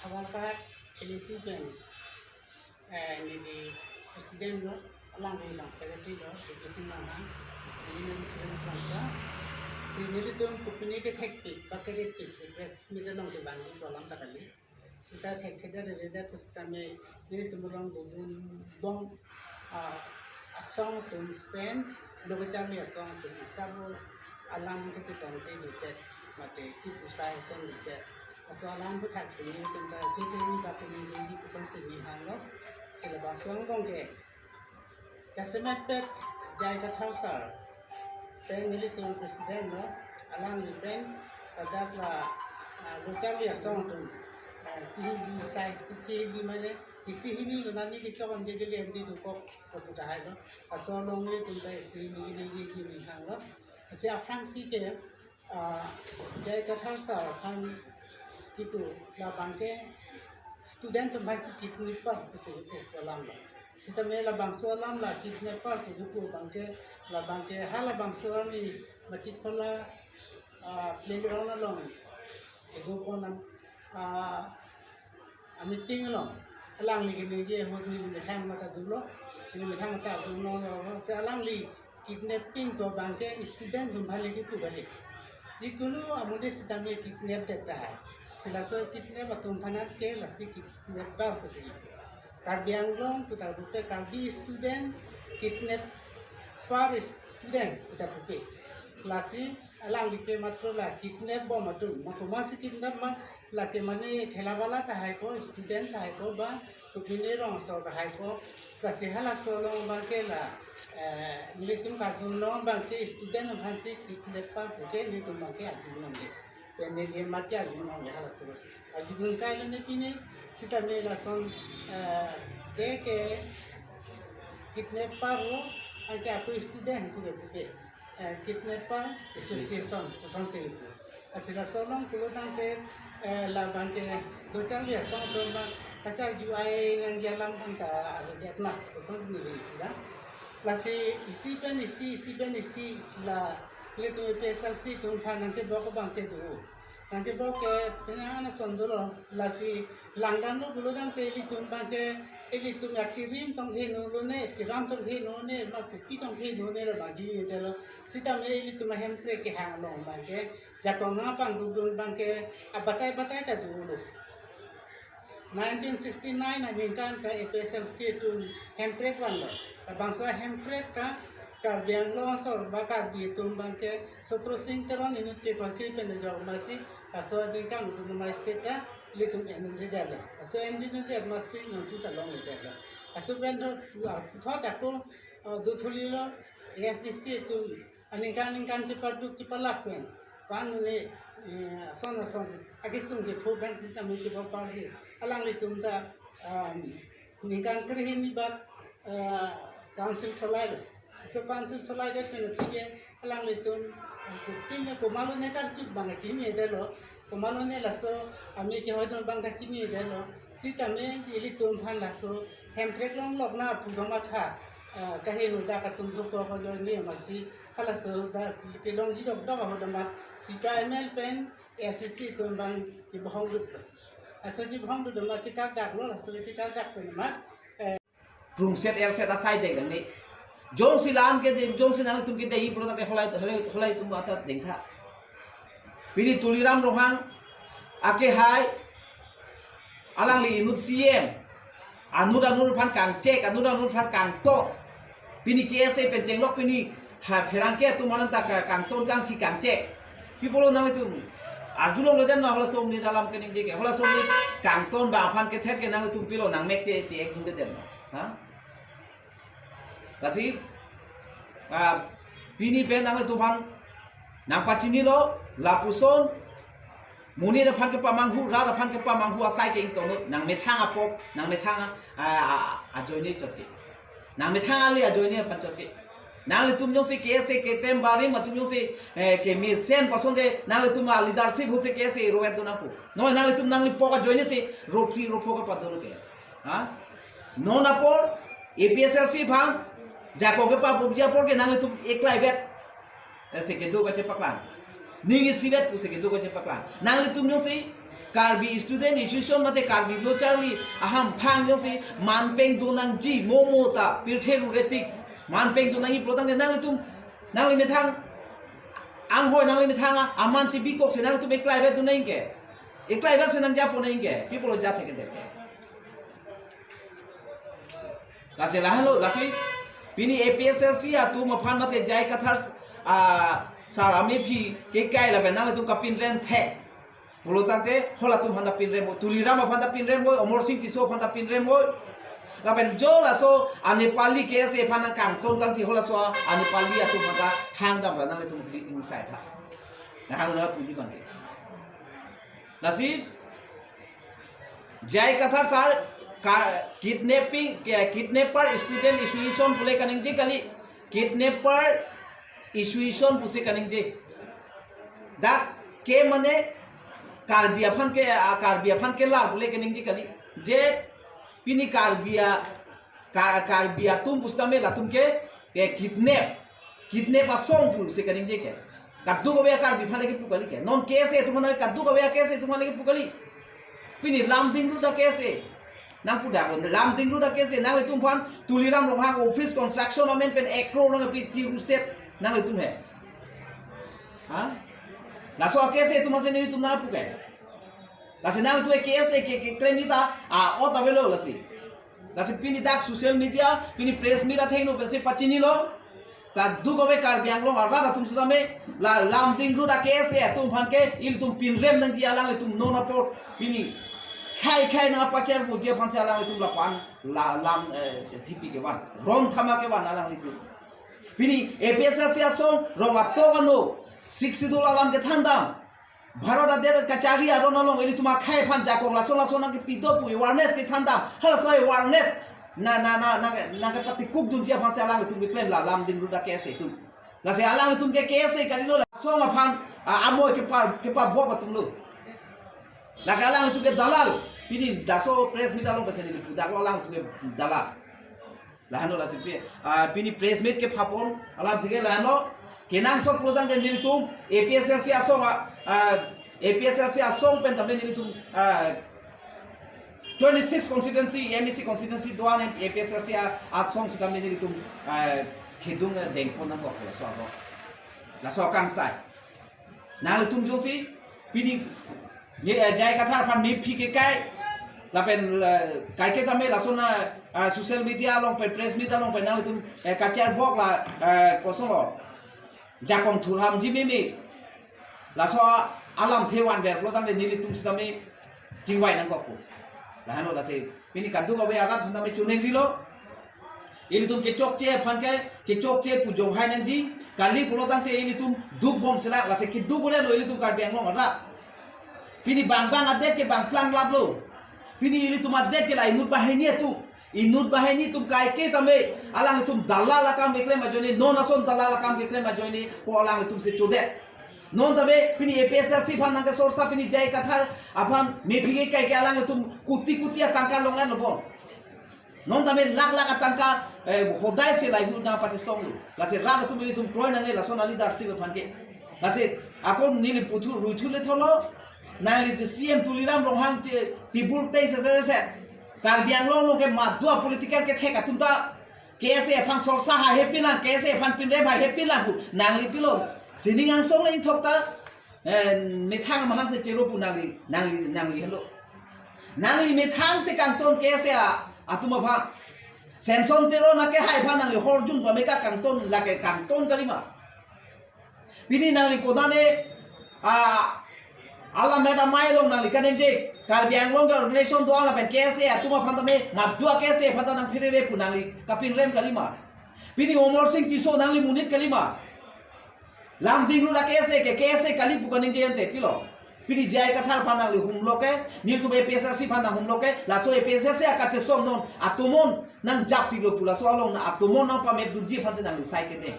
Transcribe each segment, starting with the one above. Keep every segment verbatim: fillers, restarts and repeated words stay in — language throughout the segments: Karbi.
Savarkar L A C pen, eh, neli president lo, alangli abang secretary lo, Bipin Sing Ronghang, neli student council. Si nelitum kopine kethekpik, ba kerepik si press meet along kevangji pu alam ta kali. Sita thekthedetdedet pusitame nelitum along dodun bom, ah, asong atum pen, lo kacharli asong atum asabo alam kachetongte dichet, mate chipusai ason dichet. Laso alam aputhak si nelitum ta thektheni batum neli pusonsi neli hanglo. Si labangso angbong ke jasemetpet J I Kathar sir pen nelitum president lo, alangli pen ladak la, ah, lo kacharli asong atum, ah, chihili sai, chihili mane isi hini lo nani kechok ante kele ante dokok pu tahai lo. Laso along nelitum ta isi hini hini hini hanglo. Lasi aphrangsi ke, ah, J I Kathar sir aphan kipu labang ke student atum aphansi kidnapper pusi kipu alam lo. Sitame labangso alam la kidnapper pu kipu abang ke, labang ke halabangso arni Matikhola, ah, playground along edo ponam, ah, a meeting along alangli keningje ahut neli methang mata dolo, neli methang mata dolo, si alangli kidnapping pu abang ke student atum aphan le kipu kali. Jikunu amonit sitame kidnap det tahai. Si laso kidnap atum aphan ke lasi kidnapper pusi kipu. Karbi Anglong pu ta pupe, Karbi student kidnapper student pu ta pupe. Lasi alangli ke matro la kidnap bom atum. Ma komatsi kidnap ma, lake mane thela wala tahai ko, student tahai ko, ba kopine rong asor tahai ko. Lasi halaso along abang ke la, eh, nelitum karjulong abang ke student aphansi kidnapper pu ke nelitum abang ke arjulongle. Pen neli amat ke arjulongle halaso. Arjudun kailo ne pine, sitame lason, eh, ke ke kidnapper lo, anke ako student pu ke pupe, eh, kidnapper association, kosonsi. Lasi laso along pulo tangte, eh, labang ke lo kacharli asong atum abang kacharju ai nangji alam aphanta avedet ma, kosonsi neli pu ra. Lasi isi pen isi, isi pen isi la nelitum A P H L C atum aphan nangkebok abang ke do. Nangkebok ke penang ason dolo, lasi langdamlo pulo tangte ilitum abang ke, ilitum atirim tong heno lone, tiram tong heno ne, ma kopi tong heno ne la bangji ne detlo. Sitame ilitum ahemprek kehang along abang ke, jakong nangpangdukdun abang ke abatai batai ta dolo. Nineteen sixty-nine aningkan ta A P H L C atum hemprek vanlo. Labangso hemprek ta Karbi Anglong asor ba Karbi atum abang ke Sotro Sing Teron inut ke kwakri pen ajok masi, laso aningkan autonomous state ta ilitum endunde detlo. Laso endunde det masi nangtu ta longledetlo. Laso pen do, ah, thot ako, ah, do thulilo, A S D C atum aningkan aningkan chepaduk chepalak pen, pan ne, eh, ason ason akesung kepho pen sitame chepapar si alanglitum ta, um, ningkan krehini bak, eh, council solai lo. So council solai ke sene pike alanglitum, eh, pine komatlo ne karjut abang chinidetlo. Komatlo ne laso ami ke hoidon abang kachinidetlo. Sitame ilitum aphan laso hemprek longlok na pu do matha, ah, kaheno dak atum dokok ajoine masi halaso dak kelongji dokdok ahut amat C P I M L pen A S D C atum abang chibohong duk. Laso chibohong duk amat chekak daklo, laso chekak dak pen amat, eh, krungset erset asai deng deng ne. Jongsi la-an kedeng, jongsi nangtum kedeng-i pulo tangte holai, holai, holai atum atat dengtha. Pini Tuliram Ronghang akehai, alangli inut C M, anut anut aphan kangchek, anut anut aphan kangton. Pini K S A pen chenglok pini ha pherangke atum anan ta ka-, kangton kangthi kangchek. Pi pulo nangtum arjulongledet ma, halaso amonit alam keningje ke, halaso amonit kangton abang aphan kether ke nangtum pilo nangmek che, che-ek dundedet ma. Ha? Lasi, ah, pini pen nangtum aphan nangpachinilo, lapuson, monit aphan kepamanghu, rat aphan kepamanghu asai ke ingtonlo, nangmethang apok, nangmethang, ah, ah, ajoine chot ke. Nangmethang ale ajoine aphan chot ke. Nanglitum jongsi K S A ketem barim atum jongsi, eh, kemesen pasonte nanglitum aleadership ahutsi K S A rovet dun apu. No, nanglitum nanglipok ajoine si ropri ropho kepadolo ke. Ha? Non apor A P H L C aphan jakong kepabukji apor ke nanglitum eklai vet. Eh, si kedo kachepaklang. Ning isivet pusi kedo kachepaklang. Nanglitum jongsi Karbi Student Association mate Karbi Lo Charli ahamphang jongsi manpeng do nangji mo mo ta pirthe rure tik manpeng do nangji pulo tangte nanglitum, nangli methang anghoi, nangli methang aman chibikok si nanglitum eklai vet do nangji ke. Eklai vet si nangjapo nangji ke. Pi pulo jat thek ke. Lasi lahenlo, lasi pini A P H L C atum aphan mate J I Kathar, ah, sar amephi kekai lapen nanglitum kapinrem thek pulo tangte halatum aphan ta pinrem oi, Tuliram aphan ta pinrem oi, Amarsing Tisso aphan ta pinrem oi. Lapen jo laso a Nepali K S A aphan nangkangton kangthi halaso a Nepali atum aphan ta hangdam ra nanglitum di inside ha. Nahang na puji bangke. Lasi J I Kathar sar ka kidnapping, ke kidnapper student association pule kaningje kali, kidnapper association pusi kaningje. Dak ke mane Karbi aphan ke, a, Karbi aphan kelar pule kaningje kali. Je pini Karbi a, Ka-, Karbi atum pusitame latum ke, ke kidnap, kidnap asong pusi kaningje ke. Kadokave Karbi aphan le kipu kali ke. Non K S A atum aphan kadokave K S A atum aphan le kipu kali. Pini Lumding Road a K S A. Nangpu dak lo, Lumding Road a K S A. Nanglitum aphan Tuliram Ronghang office construction amen pen ek crore nangpi ti ruset nanglitum he. Ha? Laso a K S A atum aphan si nelitum nangpu ke. Lasi nanglitum ke K S A ke, keklem ita, a, ot avelo lasi. Lasi pini dak social media, pini press meet athengno pensi pachinilo. Kadokave Karbi Anglong arat atum sitame, la Lumding Road a K S A atum aphan ke, ilitum pinrem nangji alanglitum non apor, pini khai khai nangpachar puji aphan si alanglitum lapu-an, la lam, eh, thipi kevan, ron thama kevan alanglitum. Pini A P H L C asong, rong atok ano, Sixth Schedule alam kethandam. Bharat adet kachari aron along ilitum akhei aphan jakong lason lason nangkepi do pu awareness kethandam. Halaso awareness na, na, na, na, nangkepatikuk dunji aphan si alanglitum keklem la Lumding Road a K S A atum. Lasi alanglitum ke K S A kalilo, la asong aphan, a, amoi kepa, kepabok atum lo. Lake alanglitum ke dalal. Pini laso press meet along pensi neli pu dak lo alanglitum ke dalal. Lahenlo lasi pi-, ah, pini press meet kephapon alam thike lahenlo. Kenangsot pulo tangte nelitum A P H L C asong, ah, ah, A P H L C asong pen tame nelitum, ah, twenty-six constituency, M A C constituency do-an A P H L C a-, asong sitame nelitum, ah, kedung, ah, dengpon nangkok laso ako. Laso kangsai. Nanglitum jongsi pini ne, eh, J I Kathar aphan mephi kekai lapen, eh, kaike tame lason a, ah, social media along pen, press meet along pen nanglitum, eh, kachar bok la, eh, koson lo jakong thurhamji meme. Laso alamthe vanver pulo tangte nelitum sitame chingvai nangkokpo. Lahenlo lasi pini kadokave arat aphan tame choningri lo. Ilitum kechokche aphan ke, kechokche pu jonghai nangji. Kali pulo tangte ilitum dukbom sila, lasi keduk bule lo ilitum Karbi Anglong arat. Pini bang bang adet ke bang plang lap lo. Pini ilitum adet ke la inut banghini atum. Inut banghini atum kaike tame alanglitum dalal akam keklem ajoine, non ason dalal akam keklem ajoine, ko alanglitum si chodet. Non tame pini A P H L C aphan nangkesorsa pini J I Kathar aphan mephi kekai ke alanglitum kuti kuti atangka longan lo bon. Non tame lakh lakh atangka, eh, hodai si livelihood nangpachesong lo. Lasi rat atum ilitum kroi nangne lason a leadership aphan ke. Lasi ako neli puthu ruithu le tholo. Nangli je C M Tuliram Ronghang je tibul teng se se se. Karbi Anglong along ke madua political kethek atum ta K S A aphan sorsa ha hepi lang, K S A aphan pinrem ha hepi lang pu nangli pilo. Sining angsong le ingthok ta, eh, methang mahan se chero pu nangli, nangli, nangli helo. Nangli methang si kangton K S A atum aphan. Samson Teron akehai aphan nangli horjun pame ka kangton, lake kangton kalima. Pini nangli kodan e, ah, alam meda mai along nangli kaningje, Karbi Anglong ke organization do-an lapen K S A atum aphan tame, madua K S A aphan ta nangpherere pu nangli kapinrem kalima. Pini Amarsing Tisso nangli monit kalima. Lumding Road a K S A ke K S A kali pu kaningje ante pilo. Pini J I Kathar aphan nangli humlo ke, nelitum A P H L C aphan nang humlo ke, laso A P H L C akachesong non, atomon nangjap pilo pu laso along na atomon nangpamep dunji aphan si nangli sai kete.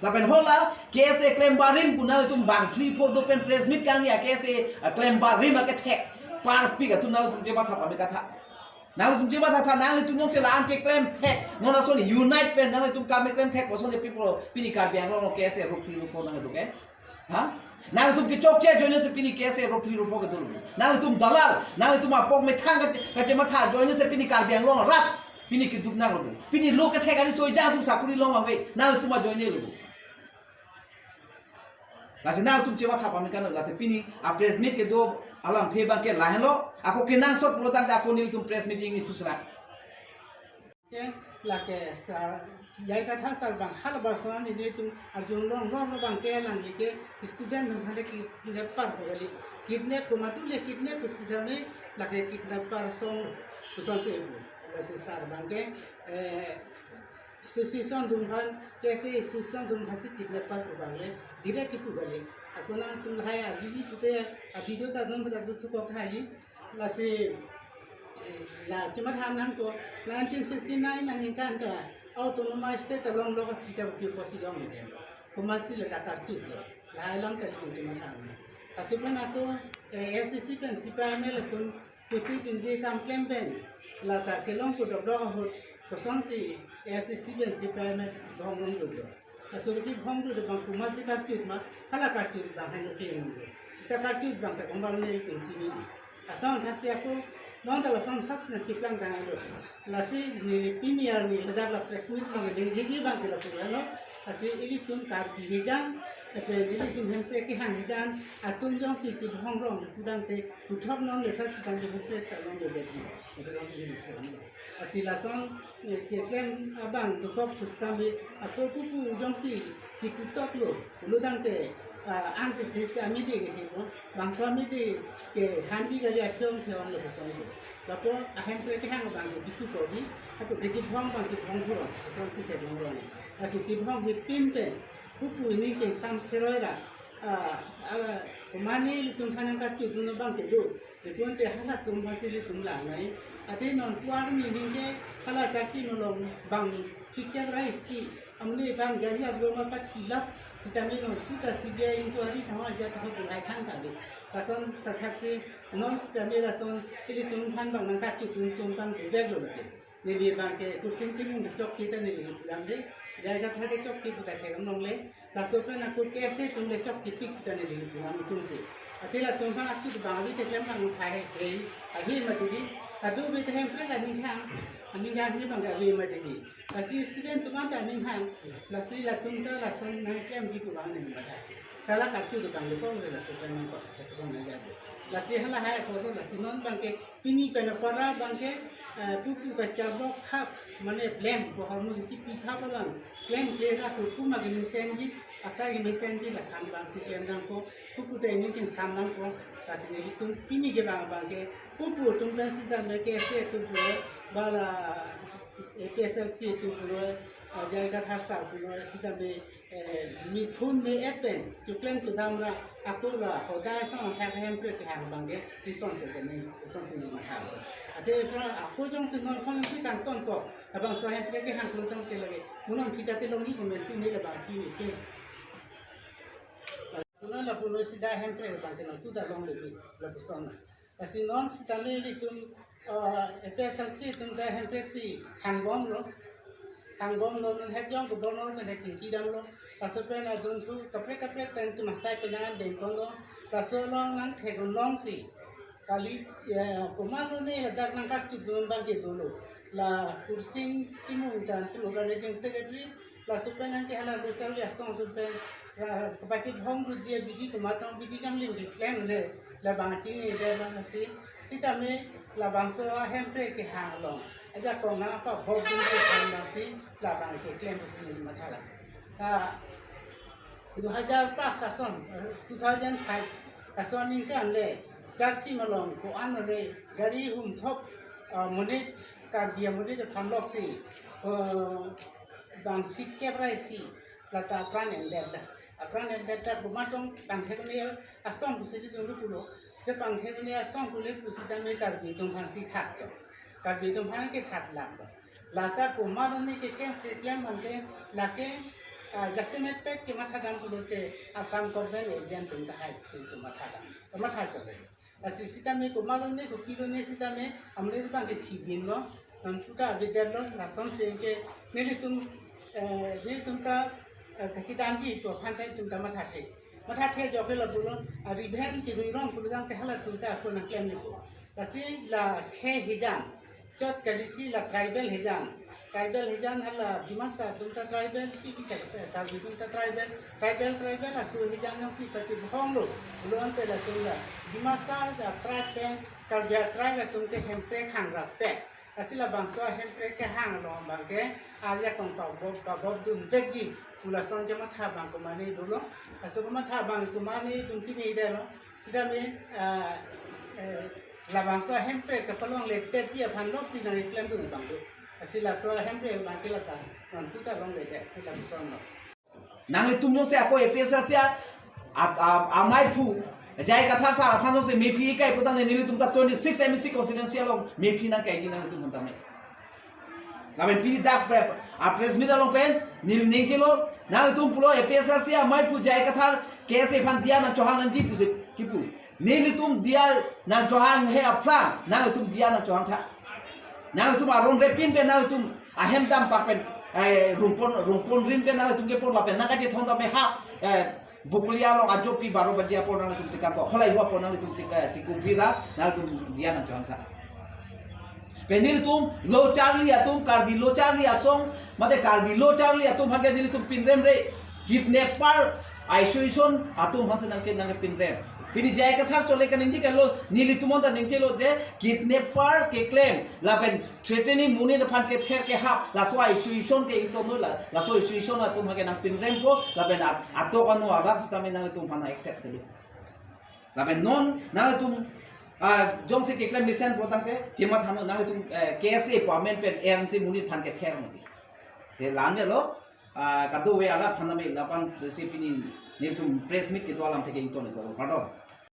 Lapen hala K S A klem barim pu nanglitum bangphli pho do pen press meet kangni a K S A, ah, klem barim akethek parpik atum nanglitum chematha pame katha. Nanglitum chematha tha, nanglitum jongsi la-an keklem thek, non ason unite pen nanglitum kam keklem thek, koson de people pini Karbi Anglong K S A rup phli rup pho nanglitum ke. Ha? Nangtum kechokche ajoine si pini K S A ropri ropo kedo lo. Nangtum dalal, nangtum apok methang kache, kachematha ajoine si pini Karbi Anglong arat pini keduk nang lo. Pini lo kethek ari soi jang atum sakuri long ave. Nangtum ajoine lo. Lasi nangtum chematha pame kan, lasi pini a press meet kedo alamthe abang ke lahenlo. Ako kenangsot pulo tangte ako nelitum press meet ingni thusra. Ke lake sir, J I Kathar sir abang halabar son nelitum arjulong long abang ke lang ke student atum aphan ke kidnapper pu kali. Kidnap komat le kidnap pu sitame lake kidnapper song pu asonsi pu. Lasi sir abang ke, eh, association atum aphan, K S A association atum aphan si kidnapper pu abang le direct kipu kali. Ako nangtum lahai a video pute, a video ta non pada tu kok hai. Lasi, eh, la chematha nangkok, nineteen sixty-nine aningkan ta autonomous state along lo kita upi posi long ni dem. Komatsi le katar tu lo. Lahai alam ta nelitum chematha nang. Lasi pen ako, eh, S D C pen C P I M L atum kuti tunji kam klem pen lata kelong kudok dok ahut kosonsi S D C pen C P I M L bhong long dolo. Laso kachibhong do abang komatsi karchut ma, hala karchut abang heno ke mundo. Sita karchut abang ta komat nelitum chini. Asonthotsi ako, non ta lasonthotsi nangkeplang tanglo. Lasi neli pini arni ladak la press meet along neli jiji abang ke lapu lo. Lasi ilitum Karbi hijan, lapen ilitum Hemprek kehang hijan atum jongsi chibhong rong pu tangte puthot non le thasi tangte Hemprek ta non le deti. Lapu jongsi neli thek lo. Lasi lason, eh, keklem abang dokok pu sitame ako pupu jongsi chiputok lo pulo tangte, ah, ansi si si amidi ke thek lo. Bangso amidi ke hamji kali, aphiong phiong lo kosong lo. Lapu a Hemprek kehang abang ke bithu kodi, ako kachibhong abang chibhong phurong, kosonsi thek long rong. Lasi chibhong hi pin pen pupu ning kengsam seroi ra, ah, ah, komat nelitum aphan nangkarchut dun abang kedo. Lapu ante halatum aphansi ilitum langnoi. Athe non pu arni ning ke hala charchi malom bang chikep rai si amne bang gari ablo ma pathilap sitame non pu ta C B I inquiry thang ajat ho bulai thang ta be. Lason ta thaksi non sitame lason ilitum aphan bang nangkarchut dun atum abang dovek lo ke. Neli abang ke Kursing Timung kechokche ta neli pulang de. J I Kathar kechokche pu ta thek long le. Laso pen ako K S A atum le chokche pik ta neli pulang atum te. Athe latum aphan aksi abang avi te klem abang phai he. Ahi mati di. Kado avi te Hemprek aning hang. Aning hang hi abang avi mati di. Lasi student atum anta aning hang. Lasi latum ta lason nangklemji pu abang neli mati. Kala karchut abang le kong le laso pen nangkok. Kosong na jaje. Lasi halahai ako do lasi non abang ke pini pen apara abang ke, eh, pupu kachabok khap, mane blame, pohormu kichipi thap abang klem kle ra ko pu ma kemesenji, asai kemesenji la khan abang si klem nangpo, pupu ta ini kengsam nangpo. Lasi nelitum pini ke abang abang ke pupu atum pen sitame K S A atum pulo, ba la A P H L C atum pulo, eh, J I Kathar sir pulo, sitame eh, methun me-et pen choklem chodam ra ako la hodai asonthot Hemprek kehang abang ke ingtonte te ne asonsi matha. Athe pra ako jongsi non aphan si kangtonkok, labangso Hemprek kehang klotong te lage. Mo non sita te longji komentu ne labang si ne ke. Puno la puno sita Hemprek abang ke non tu ta longle bi lapuson. Lasi non sitame ilitum, eh, A P H L C atum ta Hemprek si hangbomlo. Hangbomlo, non het jong Governor pen chingki damlo. Laso pen adunthu kaprek kaprek ta itum asai pen nang dengponlo. Laso along nangthek un longsi kali, eh, komatlo ne ladak nangkarchut dun abang ke dolo. La Kursing Timung ta itum organizing secretary. Laso pen nang ke hala lo charli asong atum pen, ah, kapachibhong doji abidi komat tong abidi kanglim keklem le, labang chini de abang si, sitame labangso Hemprek kehang along ajakong nang apa bok dun kehang abang si, labang keklem si neli matha ra. Ah, dui hajar pas ason, eh, two thousand five ason aningkan le, charchi malom ko-an le, gari humthop, ah, monit Karbi amonit aphan loksi, eh, bang phlikep ra isi, lata apran endet la. Apran endet ta komat tong pangthek ne asong pusi di tunggu pulo. Se pangthek ne asong pule pusitame Karbi atum aphan si that chok. Karbi atum aphan ke that lak ba. Lata komat ne keklem keklem abang ke lake, ah, jasemet pet kematha dam pulote Assam government agent atum ta hai si atum matha dam. Matha chok le. Lasi sitame komatlo ne, kopilo ne sitame, amle abang ke thibin lo, nang puta abidet lo, lason si ke, nelitum, eh, nelitum ta, eh, kachidamji pu aphan ta itum ta mathathe. Matha the joke la pulo, a revenge chirui rong pulo tangte halatum ta ako nangklem nipo. Lasi la khei hijan, chot kalisi la tribal hijan. Tribal hijan hala Dimasa atum ta tribal, pi pi ta, eh, Karbi atum ta tribal, tribal, tribal aso hijan jongsi pachibhong lo. Pulo ante latum la Dimasa a tribe pen Karbi a tribe atum ke Hemprek hangrap pek. Lasi labangso a Hemprek kehang along abang ke ajakong pabop, pabop dunvekji pu lason kematha abang komane dolo. Laso kematha abang komane dun chinidetlo. Sitame, ah, eh, labangso a Hemprek kapalongletetji aphan loksi nangklemdun abang do. Lasi laso a Hemprek abang ke lata non puta longledet, kita buson lo. Nanglitum jongsi ako A P H L C a, a, a, amaiphu J I Kathar sir aphan jongsi mephi ikai putangte nelitum ta twenty-six M A C constituency along mephi nangkaiji nanglitum aphan tame. Lapen pini dak pre-, a press meet along pen neli ningkelo, nanglitum pulo A P H L C amaiphu J I Kathar K S A aphan diya nangchohang nangji pusi kipu. Nelitum diya nangchohang he aphrang, nanglitum diya nangchohang tha. Nanglitum aron repin pen nanglitum ahem dampak pen, eh, rungpon, rungpon rin pen nanglitum kepon lapen nangkachethon tame ha, eh, Bokolia along ajopi baro baji apor nanglitum tekan po. Kholai hua po nanglitum tik, eh, tiku bira, nanglitum diya nangchohang tha. Pen nelitum lo charli atum, Karbi lo charli asong, mate Karbi lo charli atum aphan ke nelitum pinrem re, kidnapper association atum aphan si nangke nangke pinrem. Pini J I Kathar chole kaningje kalo, nelitum anta ningje lo je kidnapper keklem lapen threatening monit aphan kether kehap laso association ke ingtonlo la, laso association atum aphan ke nangpinrempo lapen at-, atok anu arat sitame nanglitum aphan accept selu. Lapen non nanglitum, ah, jongsi keklem mesen pulo tangte, chematha non nanglitum, eh, K S A appointment pen A R N C monit aphan kether mati. Te langdetlo, ah, kadokave arat aphan tame lapen si pini nelitum press meet kedo alamthe ke ington ko, kardom.